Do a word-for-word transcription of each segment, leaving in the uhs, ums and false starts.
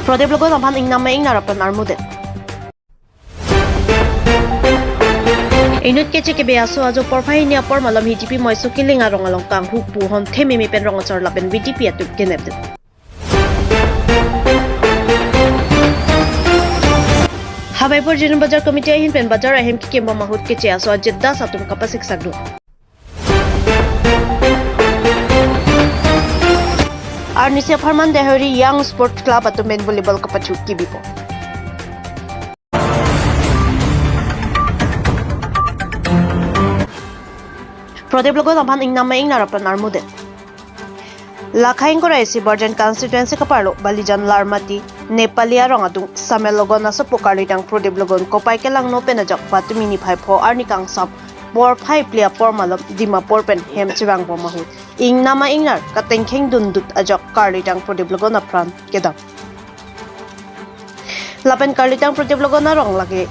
Prodip Logon aphan ingnam ma ingnar apran armudet. Inut kechekebe aso ajo porphai hini apor malom Hidipi Moiso Killing arong along kanghu pu hon thememe pen rong achor lapen V D P atum kenep dun. Habaipur Jirim Bazar Committee ahin pen bazar ahem kekembom ahut keche aso Ajit Das atum kapasik sakdun. Arnisi apharman Dehori Young Sport Club atum pen volleyball kapachuk kebipo. Prodip Logon aphan ingnam ma ingnar apran armudet. Lakha ingkoi ra isi Borjan constituency kaparlo Balijan Larmati Nepali arong adung Samel Logon asopo karlidang Prodip Logon kopai kelangno pen ajok Patumi niphai pho arni kangsam porphai phli apor malom Dimapur pen hem chevangbom ahut ingnam ma ingnar katengkheng dundut ajok karlidang Prodip Logon apran kedam. Lapen karlidang Prodip Logon arong lake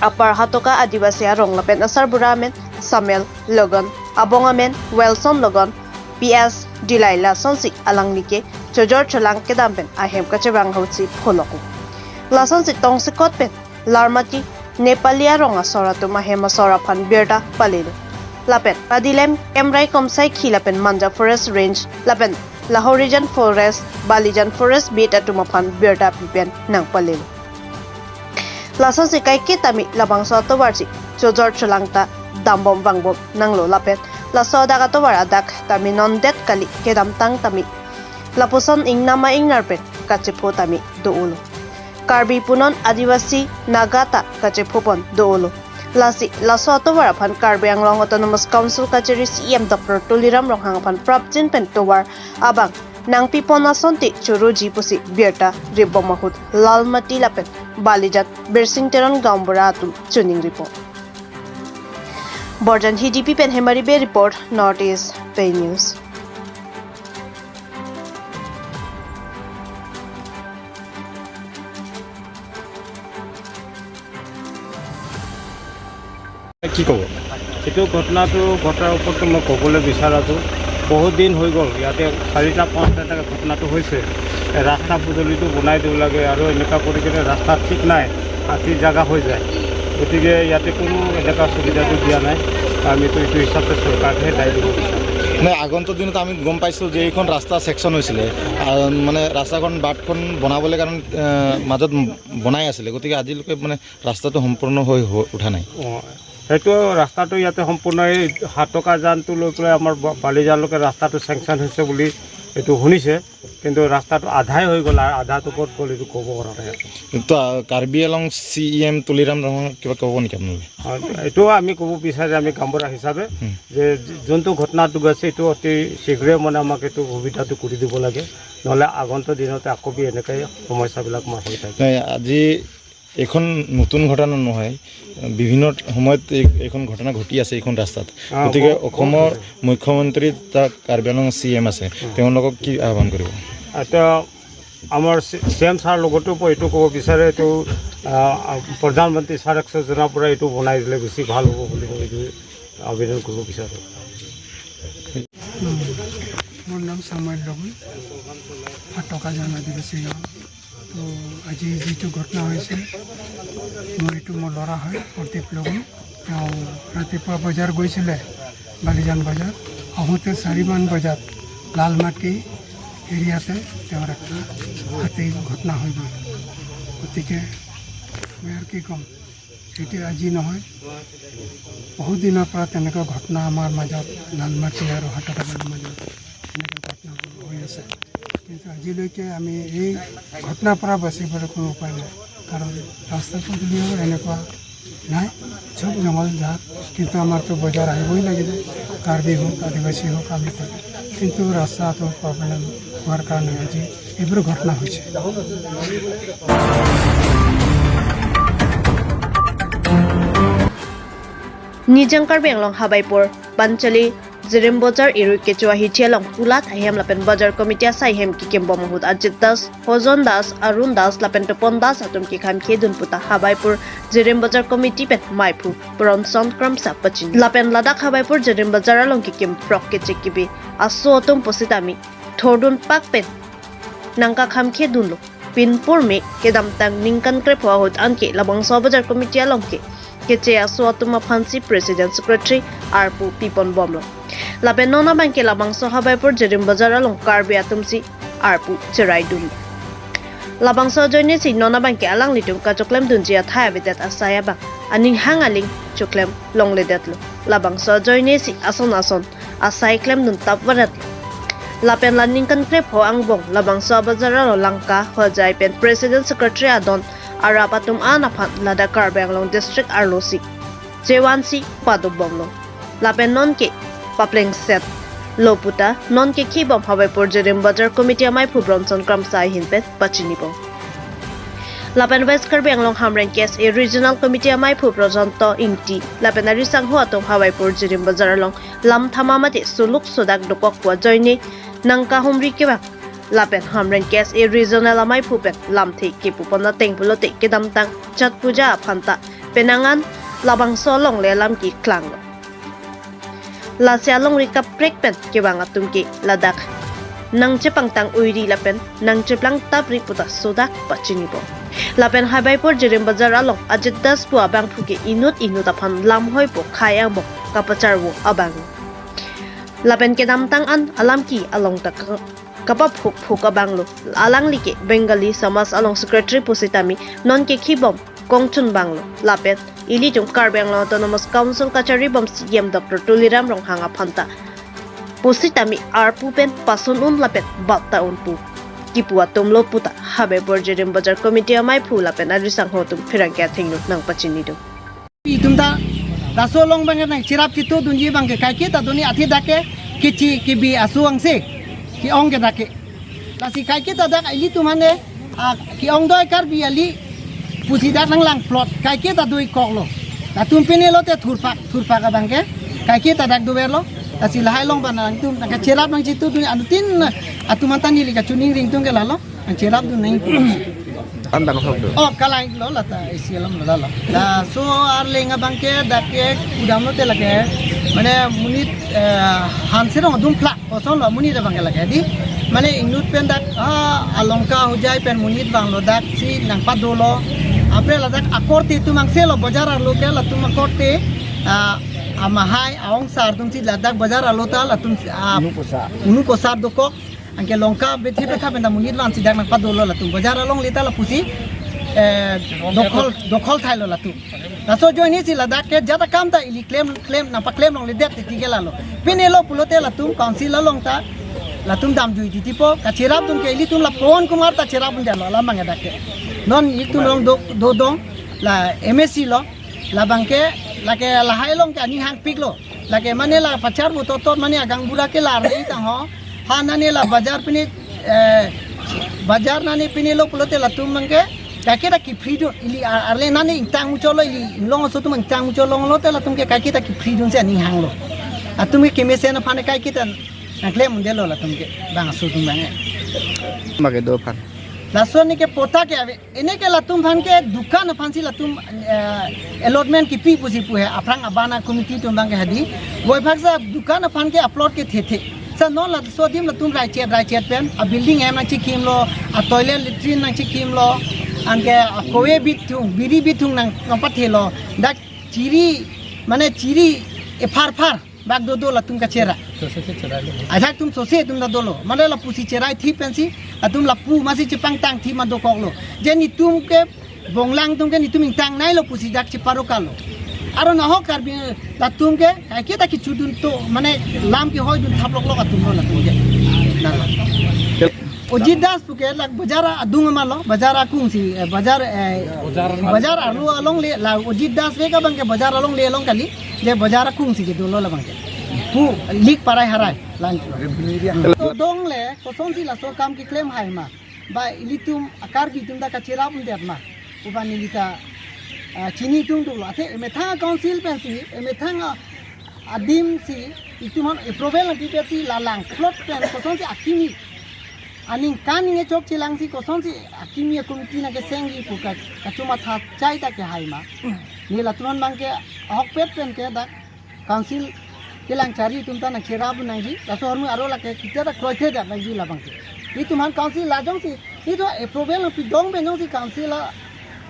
apar Hatoka Adivasi arong lapen asarbura amen Samel Logon, abong amen Wilson Logon, P S Dilaila sonsi alangli ke chojor cholang kedam pen ahem kachevang ahutsi pholok. Lasonsi tongsekot pen Larmati Nepali arong asor atum ahem asor aphan birta palelo. Lapen Padilem, Kemrai Komsaikhi lapen Manja Forest Range lapen Lahorijan Forest, Balijan Forest Beat atum aphan birta pipen nangpalelo. Lasonsi kaike tame labangso atovarsi chojor cholang ta dambom vangbom nanglo lapen laso adak atovar adak tame non det kali kedamtang tame lapuson ingnam ma ingnar pen kachepho tame do-olo. Karbi punon Adivasi Naga ta kachephopon do-olo. Lasi laso atovar aphan Karbi Anglong Autonomous Council kacheri C E M Doctor Tuliram Ronghang aphan prapjin pen tovar abang nangpipon asonte choroji pusi birta ripbom ahut Larmati lapen Balijan Birsing Teron gaonbura atum choningripo. Borjan Hidipi pen Hemari Bey report, North East Pei News. কি ক'ব? এইটো ঘটনাটো ঘটাৰ ওপৰতো মই ক'বলৈ বিচাৰাটো, বহুত দিন হৈ গ'ল, ইয়াতে চাৰিটা পাঁচটা এনেকৈ ঘটনাটো হৈছে। এই ৰাস্তা পদূলিটো বনাই দিব লাগে আৰু এনেকুৱা কৰি কিনে ৰাস্তা ঠিক নাই, হাতীৰ জেগা হৈ যায়। গতিকে ইয়াতে কোনো এনেকুৱা সুবিধাটো দিয়া নাই। আমিতো এইটো হিচাপে চৰকাৰকহে দায়ী দিব বিচাৰোঁ। নাই, আগন্তুক দিনত আমি গম পাইছোঁ যে এইখন ৰাস্তা ছেকশ্যন হৈছিলে, আহ, মানে ৰাস্তাখন, বাটখন বনাবলৈ কাৰণে, আহ, মাজত বনাই আছিলে, গতিকে আজিলৈকে মানে ৰাস্তাটো সম্পূৰ্ণ হৈ হ-, উঠা নাই। অ, সেইটো ৰাস্তাটো ইয়াতে সম্পূৰ্ণ এই হাতকা জানটো লৈ পেলাই আমাৰ বা-, বালিজানলৈকে ৰাস্তাটো চেংচন হৈছে বুলি এইটো শুনিছে, কিন্তু ৰাস্তাটো আধাই হৈ গ'ল আৰু আধাটো ক'ত গ'ল এইটো ক'ব পৰা নাই। তো, আ, কাৰ্বি আংলং চি ই এম তুলিৰাম ৰঙক কিবা ক'ব নেকি আপোনালোকে? অ, এইটো আমি ক'ব বিচাৰে, আমি গাঁওবুঢ়া হিচাপে, হুম। যে যি-, যোনটো ঘটনাটো গৈছে এইটো অতি শীঘ্ৰে মানে আমাক এইটো সুবিধাটো কৰি দিব লাগে, নহ'লে আগন্তুক দিনতে আকৌ বি এনেকৈ সমস্যাবিলাক আমাৰ হৈ থাকে। নাই, আজি এইখন নতুন ঘটনা নহয়, বিভিন্ন সময়ত এই, এইখন ঘটনা ঘটি আছে এইখন ৰাস্তাত। অ, গতিকে ব-, অসমৰ বহুত আছে। মুখ্যমন্ত্ৰী তথা কাৰ্বি আংলং চি এম আছে, উম। তেওঁলোকক কি আহ্বান কৰিব? এতিয়া আমাৰ চি-, চি এম ছাৰ লগতো প-, এইটো ক'ব বিচাৰে, এইটো, আ, আ, প্ৰধানমন্ত্ৰী ছাৰক যোজনাৰ পৰা এইটো বনাই দিলে বেছি ভাল হ'ব বুলি মই এইটো আবেদন কৰিব বিচাৰোঁ। উম, মোৰ নাম চামুৱেল লগুণ, হাতকা জান আদিবাসী গাঁও। তো আজি যিটো ঘটনা হৈছে, মোৰ এইটো মোৰ ল'ৰা হয়, প্ৰদীপ লগুণ। তেওঁ ৰাতিপুৱা বজাৰ গৈছিলে, বালিজান বজাৰ। আহোঁতে চাৰিমান বজাত লালমাটি এৰিয়াতে তেওঁৰ এটা হাতী ঘটনা হৈ গ'ল। গতিকে মই আৰু কি ক'ম, এইটো আজি নহয়, বহুত দিনৰ পৰা তেনেকুৱা ঘটনা আমাৰ মাজত, লালমাটি আৰু হাতকাবাৰীৰ মাজত এনেকুৱা ঘটনাবোৰ হৈ আছে। কিন্তু আজিলৈকে আমি এই ঘটনাৰ পৰা বাচিবলৈ কোনো উপায় নাই, কাৰণ ৰাস্তা পদূলিও এনেকুৱা নাই, চব জংঘল জাত। কিন্তু আমাৰতো বজাৰ আহিবই লাগিব, কাৰ্বি হওক, আদিবাসী হওক, আমি থাকোঁ। কিন্তু ৰাস্তাটো প্ৰব্লেম হোৱাৰ কাৰণে আজি এইবোৰ ঘটনা হৈছে। Nijang Karbi Anglong Habaipur, Panchali, Jirim Bazar irui kecho ahithi along kulat ahem lapen Bazar Committee asai hem kekembom ahut Ajit Das, Hojon Das, Arun Das lapen Topon Das atum kekhamkhe dun puta Habaipur Jirim Bazar Committee pen maiphu Bronson Kramsa pachin. Lapen ladak Habaipur Jirim Bazar along kekim prok kechekebe aso atum pusitame thordun pak pen nangkakhamkhe dunlo. pinpur me kedamtang ningkan krepho ahut anke labangso bazar committee along ke keche aso atum aphansi president secretary arpu pipon bomlo. Lapen non abangke labangso Habaipur Jirim Bazar along Karbi atumsi arpu cherai dun. Labangso ajoinesi non abangke alanglitum kachoklem dunji athai avedet asai abang aning hang aling choklem longledetlo. Labangso ajoinesi ason ason asai klem dun tap varet. Lapen la ningkan krepho angbong labangso abazar along Langka, Hojai pen president secretary adon arap atum an aphan ladak Karbi Anglong district arlosi chevansi padobomlo. Lapen nonke paplengset lo puta nonke khibom Habaipur Jirim Bazar committee amaiphu Bronson Kramsa ahin pen pachinibom. Lapen West Karbi Anglong Hamren K S A Regional Committee amaiphu Projanto Ingti lapen ari sangho atum Habaipur Jirim Bazar along lam thama mate suluk sudak dokok pu ajoine nangkahumri kevang. Lapen Hamren K S A Regional amaiphu pen lamthe kepupon ateng pulote kedamtang Chhat Puja aphanta penang an labangso alongle alam keklanglo. Lasi alongri kaprek pen kevang atum ke ladak nangchepangtang oiri lapen nangcheplang tapri puta sudak pachinibom. Lapen Habaipur Jirim Bazar along Ajit Das pu abangphu ke inut inut aphan lamhoipo khai angbong kapacharvo abang. Lapen kedamtang an alam ke along ta ka- kapaphukphuk abanglo. Alangli ke Bengali Samaj along secretary pusitame nonke khibom kongchun banglo. Lapen ilitum Karbi Anglong Autonomous Council kacharibom C E M Doctor Tuliram Ronghang aphanta pusitame arpu pen pasun un lapen bat ta un pu kipu atum lo puta Habaipur Jirim Bazar committee amaiphu lapen ari sangho atum pherangke athengno nangpachinidun. Itum ta laso along abangke nangcherap chitu dunji abangke kaike ta duni athe dak ke kechi kebi aso angse ke-ong ke dak ke. Lasi kaike ta dak ilitum ane, ah, ke-ong doi Karbi ali pusi dak nanglang plot kaike ta doi koklo. Latum pine lote thurphak thurphak abangke kaike ta dak doverlo. Lasi lahai along abang nangtum nangkacherap nang chitu duni anuttin atum anta neli kachiningri atum ke lalo. Nangcherap dun nang. An dang sok do. Oh, kalang lo lata isi alam lo lalo. Laso arleng abangke dak ke kudam lote lake. Mane monit, eh, hanserong adumphlak. Koson lo monit abangke lake. Di, mane inut pen dak, ah, alongka Hojai pen monit vanglo daksi nangpadolo. Apre ladak akorte atum angse lo bazar arlo ke latum akorte, ah, amahai aongsar atumsi ladak bazar arlo ta latum, ah, unu kosar. Unu kosar dokok. Anke longka bethe betha pen ta monit vansi dak nangpadolo latum. Bazar alongle ta lapusi, eh, dokhol, dokhol thailo latum. Laso ajoinesi ladak ke jat akam ta ili klem, klem, nangpaklem longledet titi ke lalo. Pine lo pulote latum council along ta, latum damjui titipo, kacherap atum ke ilitum la Pawan Kumar ta cherap un detlo, la abangke dak ke. Non ilitum along do, dodong, la M A C lo, labangke, lake lahai along ke aning hangpiklo. Lake mane la pacharvo totot mane agangbura ke la arni tangho. Ha nane la bazar pine, eh, bazar nane pine lo pulote latum abangke. Kaike ta kepri dun ili ar-, arle nane ingtang muchotlo ili inglong aso atum ingtang muchot longlo te latum ke kaike ta kepri dunsi aning hanglo. Atum ke kemesen aphan kaike ta nangklem un detlo latum ke bang aso atum abangke. Make do aphan. Laso neke pota ke ave. Eneke latum aphan ke dukan aphansi latum, eh, allotment kipi pusi pu he aphrang abana committee atum abangke hadi. Boiphaksa dukan aphan ke aplot ke thethe. Sa non laso adim latum raichet raichet pen a building hem nangchikimlo, a toilet latrine nangchikimlo, anke a kove bithung, biri bithung nang, nangpathelo. Dak chiri, mane chiri epharphar bak dodo latum kachera. Sose se cherai lo. Ajak atum sose atum ta dolo. Mane lapusi cherai thip pensi, atum lapu masi chepangtang thip ma dokoklo. Je netum ke bonglang atum ke netum ingtang nailo pusi dak cheparokalo. Aro nahok Karbi latum ke, kaike ta kechudun to, mane lam kehoi dun thap loklok atum lo latum ke. Nalo. Ajit Das puke lak bazar adung amalo, bazar akungsi, eh, bazar, eh, bazar arlo alongle, la Ajit Das vek abangke bazar alongle along kali, je bazar akungsi kedolo labangke. Pu lik parai harai, lang. To dongle, kosonsi laso akam keklem hai ma. Ba ilitum a Karbi atum ta kacherap un det ma. Pu abang neli ta, ah, chini tung dolo. Athe emethang council pensi, emethang, ah, adimsi, itum aphan approval nangpipetsi lalang plot pen kosonsi akimi. Aningkan ningje chok chelangsi kosonsi akimi a committee nangkesengji pu ka, kachomatha chai ta kehai ma. Ne latum aphan abangke ahokpet pen ke dak council kelang chari atum ta nangcherap un nangji. Laso ahormu aro lake kita ta kroithe det nangji labangke. Itum aphan council la jongsi Nelitum approval nangpidun pen jongsi council a,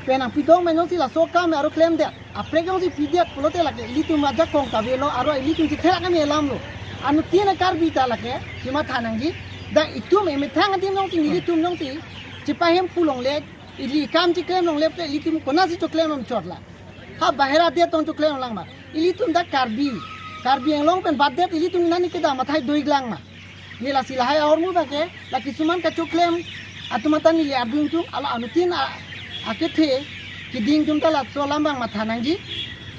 pen nangpidun pen jongsi laso akam aro klemdet, aprek jongsi pidet pulote lake ilitum ajakong ta avelo, aro ilitum chetherak kami alam lo. Anuttin a-Karbi ta lake chematha nangji. Dak itum emethang adim jongsi, nelitum jongsi chepahemphu longle, ili akam cheklem longle, ilitum konatsi choklem lom chotla. Ha bahera det tong choklem lang ma. Ilitum dak Karbi, Karbi Anglong pen batdet ilitum nani kedam athai do-ik lang ma. Ne lasi lahai ahormu abangke, la kisuman kachoklem atum atan neli ardung tum, hala anuttin a, akethe keding atum ta laso alam abang matha nangji.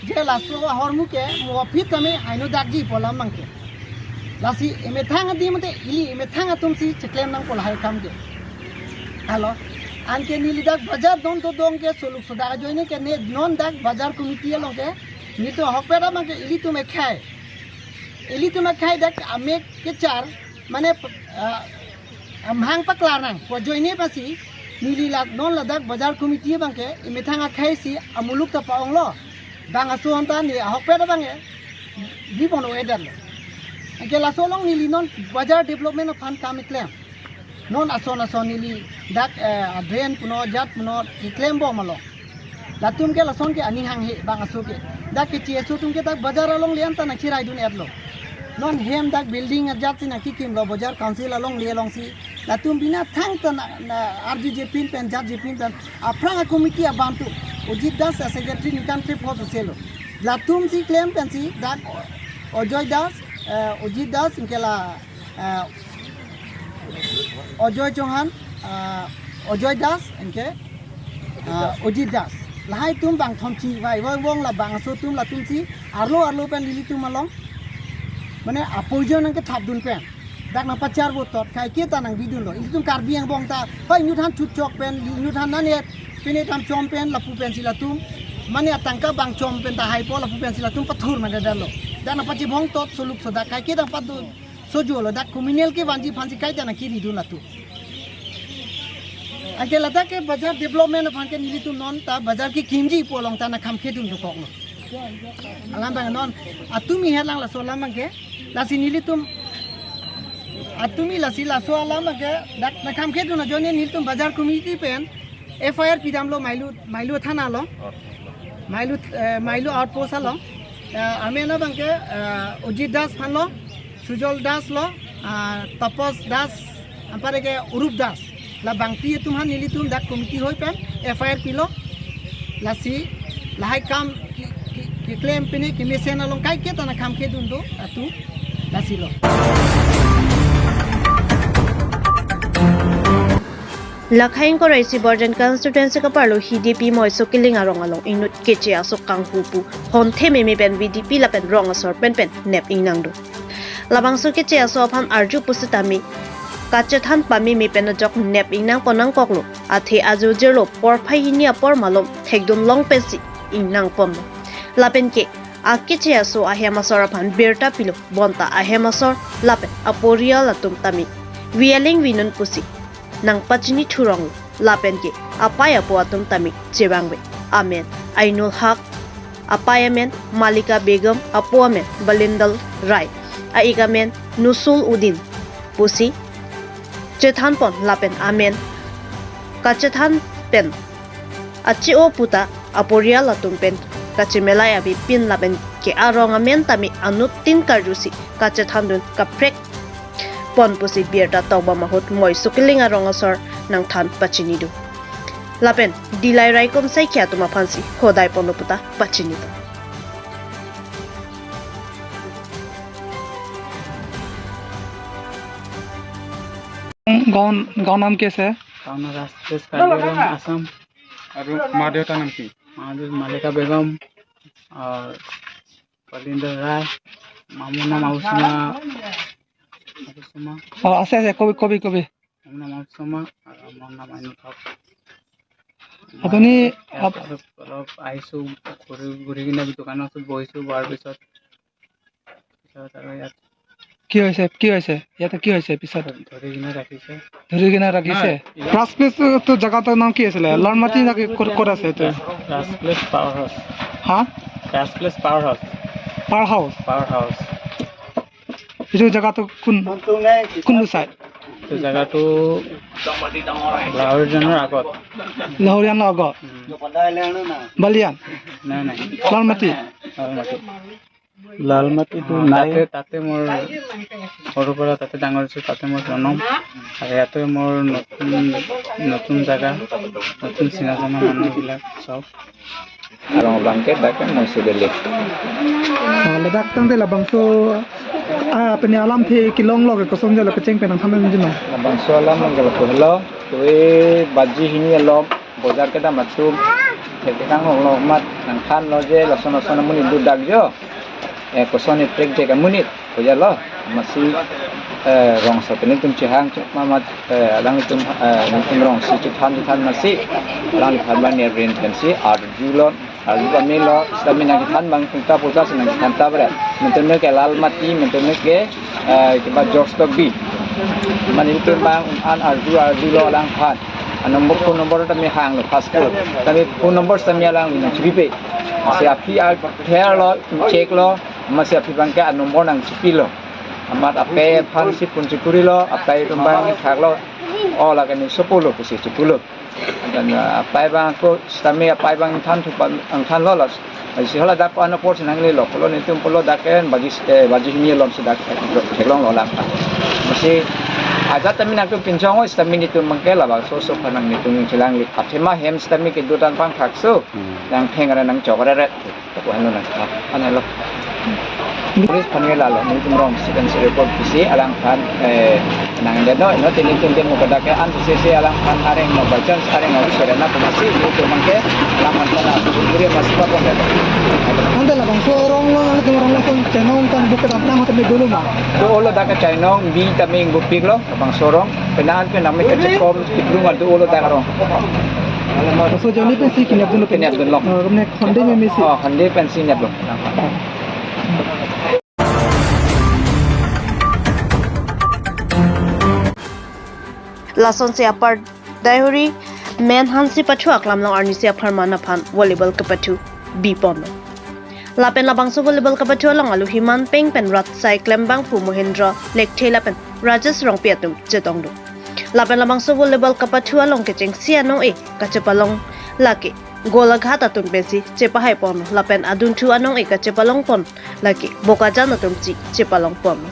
Je laso ahormu ke mo aphi tame haino dakji pu alam abangke. Lasi emethang adim te ili emethang atumsi cheklem nangpo lahai akam ke. Alo, anke neli dak bajar don to dong ke soluk sodak ajoine ke ne non dak bajar committee along ke, nelitum ahokpet abangke ilitum ekhai. Ilitum ekhai dak amek kechar, mane, ah, amahang paklar nang pu ajoine pasi, neli la non ladak bajar committee abangke emethang akhaisi amuluk ta pa-onglo. Bang aso anta ne ahokpet abangke bibon o-edetlo. Anke laso along neli non bajar development aphan kam keklem. Non ason ason neli dak, eh, drain punon jat punon keklembom along. Latum ke lason ke aning hanghe bang aso ke. Dak ke C S O atum ke dak bajar alongle anta nangcheraidun-etlo. Non hem dak building ajatsi nangkikimlo bajar council alongle alongsi. Latum bina thangta na, na arjuje pin pen jatje pin pen aphrang a-committee abang tu Ojit Das a-secretary ningkan krepho soselo. Latumsi klem pensi dak Ajoy Das, eh, Ojit Das anke la, eh, Ajoy Chauhan, eh, Ajoy Das anke, eh, Ojit Das. Lahai atum bang thomchi vai vai vong la bang aso atum latumsi arlo arlo pen nelitum along, mane apoijon nangkethapdun pen dak nangpachar votot kaike ta nangbidunlo. Ilitum Karbi angbong ta, hoi inut aphan chutchok pen, inut aphan nane pine tam chom pen, lapu pensi latum, mane atangka bang chom pen ta haipo, lapu pensi latum pathur mane detlo. Dak nangpachibong tot soluk sodak kaike ta padu sojolo, dak communal kevanji aphansi kaita nangkiridun latum. Anke ladak ke bajar development aphan ke nelitum non ta bajar kekimji pu along ta nangkhamkhedun dokoklo. Alam abang non atumi het lang laso alam abangke, lasi nelitum atumi lasi laso alam abangke dak nangkhamkhedun ajoine nelitum bajar committee pen F I R pidamlo Mailu, Mailu thana along. Mailu, eh, Mailu outpost along. Eh, amen abangke, eh, Ojit Das aphanlo, Sujol Das lo, ah, Tapos Das, anparke Urup Das. La bangpi atum aphan nelitum dak committee hoi pen F I R pilo. Lasi lahai akam ke, ke, keklem pine kemesen along kaike ta nangkhamkhedun do atum. Lasi lo. Lakhang korai si Borjan constituency kaparlo Hidipi Moiso Killing arong along inut keche aso kanghu pu honthe meme pen V D P lapen rong asor pen pen nep ingnang do. Labangso keche aso aphan arju pusitame kachethan pameme pen ajok nep ingnangpon nangkoklo, athe ajo jirlo porphai hini apor malom thekdun long pensi ingnangponlo. Lapen ke akeche aso ahem asor aphan birta pilo, bonta ahem asor lapen aporial atum tame vialing vinun pusi nangpachini thurong lapen ke apei apo atum tame chevangve. Amen Ainul Haq, apei amen Malika Begum, apo amen Balindal Rai, a-ik amen Nusul Udin pusi chethanpon lapen amen kachethan pen achi-o puta aporial atum pen kachemelai avepin lapen ke arong amen tame anuttin karjusi kachethandun kaprek pon pusi birta tokbom ahut Moiso Killing arong asor nangthan pachini do. Lapen Dilai Raikom Saikia atum aphansi hodai ponlo puta pachini do. गाँव, गाँव नाम कैसे है? गाँव नाम राष्ट्रीय कार्बी आंगलोंग आसाम। और माँ देवता नाम की? माँ देव मालिका बेगम और पलिंदर राय, मामू नाम आउसमा, आउसमा। অ, আছে, আছে, কবি, কবি, কবি। মামু নাম আউসমা আর মোৰ নাম আইনুল হক। আপুনি মই ইয়াত আপ- অলপ, অলপ আহিছোঁ, ঘূৰি, ঘূৰি কিনে দোকানত বহিছোঁ, বহাৰ পিছত, পিছত আৰু ইয়াত কি হৈছে, কি হৈছে? ইয়াতে কি হৈছে পিছত? ধৰি কিনে ৰাখিছে। ধৰি কিনে ৰাখিছে? নহয়, ইয়াত ৰাজ প্লেচ তো জেগাটোৰ নাম কি আছিলে? লৰ্ণমাটি নেকি? ক'ত, ক'ত আছে এইটো? Raj, Raj place power house. হা? Raj place power house. Power house? Power house. এইটো জেগাটো কোন, কোনটো চাইড? এইটো জেগাটো লাহৰিজনৰ আগত। লাহৰিয়ানৰ আগত। উম। বালিয়ান। নাই, নাই। লালমাটি। লালমাটি। লালমাটিটো অ, নাই। তাতে, তাতে মোৰ সৰুৰ পৰা তাতে ডাঙৰ হৈছোঁ, তাতে মোৰ জন্ম। আৰু ইয়াতে মোৰ নতুন, নতুন জাগা, নতুন চিনা জানা মানুহবিলাক চব। Arong abangke dak ke Moiso Valley. Oh, ladak tangte labangso, ah, pini alamthe kelong lo ke kosonjalo kecheng pen nangthan nangji non. Labangso alam abangke lapu helo, tui baji hini along bojar kedam atum, thek kang lo mat nangthanlo je lason lason amonit dak jo. Eh, koson iprek jek amonit. Kojalo, amatsi, eh, rong so pen nelitum chehang chok mamat, eh, alanglitum, eh, nelitum rong si chethan chethan amatsi, alangliphan abang nervin pensi, arjulo, arju kami lo, sami nangkethan abang ulta pulta si nangkethan ta berat. Mentene ke Lalmati, mentene ke, eh, ke ba George Tokbi. Mane nelitum abang an arju arjulo alangphan. A number, phone number tame hanglo, first call. Tame phone number tame alangli nangchipipe. Si aphi a therlo, cheklo, amatsi aphi abangke a number nangchipilo. Amat apei aphansi phone chikurilo, apei atum abang thaklo, o lake ne sopo lo pusi chipulo. Dan, ah, apei abang ako sitame apei abang than thupan angthanlo las. Lasi hala dak ko-an apor si nanglelo, pulo nelitum pulo dak en baji, eh, baji hini along si dak theklonglo lang. Lasi ajat tame nangtum pinchong o sitame nelitum abangke labangso so aphan nang nelitum chelangli. Athema hem sitame kedo tang pangthakso. Hmm. Nangtheng re nangchok re ret. Ko ano nang, ah, ano lo. Police aphan ke lalo, nelitum rong si kan si report pusi alangphan, eh, nangdetnon, ino tini tun demo kada ke an si si alangphan areng no by chance areng no sore na pusi nelitum abangke alangphan kana buri mas pa pon. Anta labangso rong lo, nelitum rong lo son chenong kan buk kedam tang hote me dolo ma. Dolo dak ke chenong bi tame ingbupiklo, labangso rong, penan penang me kechekom, kiplung adu dolo dak rong. Laso joni pensi kenyapdunlo. Kenyapdunlo. Oh, rumne khonde me mesi. Oh, khonde pensi nyaplo. Lasonsi apar Daihuri Men Hansi Pathu aklam along arnisi apharman aphan volleyball kepathu biponlo. Lapen labangso volleyball kepathu along alohi man peng pen rat sai klembangphu Mohindra Lekthe lapen Rajesh Rongpi atum chetongdun. Lapen labangso volleyball kepathu along kechengsi anong-e kachepalong lake Golaghat atum pensi chepahaiponlo lapen adunthu anong-e kachepalongpon lake Bokajan atum si chepalongponlo.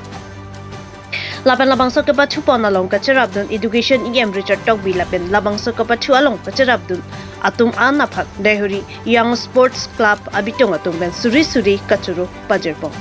Lapen labangso kepathupon along kacherapdun Education E M Richard Tokbi lapen labangso kepathu along kacherapdun atum an aphan Daihuri Young Sports Club abitung atum pen suri suri kachoro pajirpon.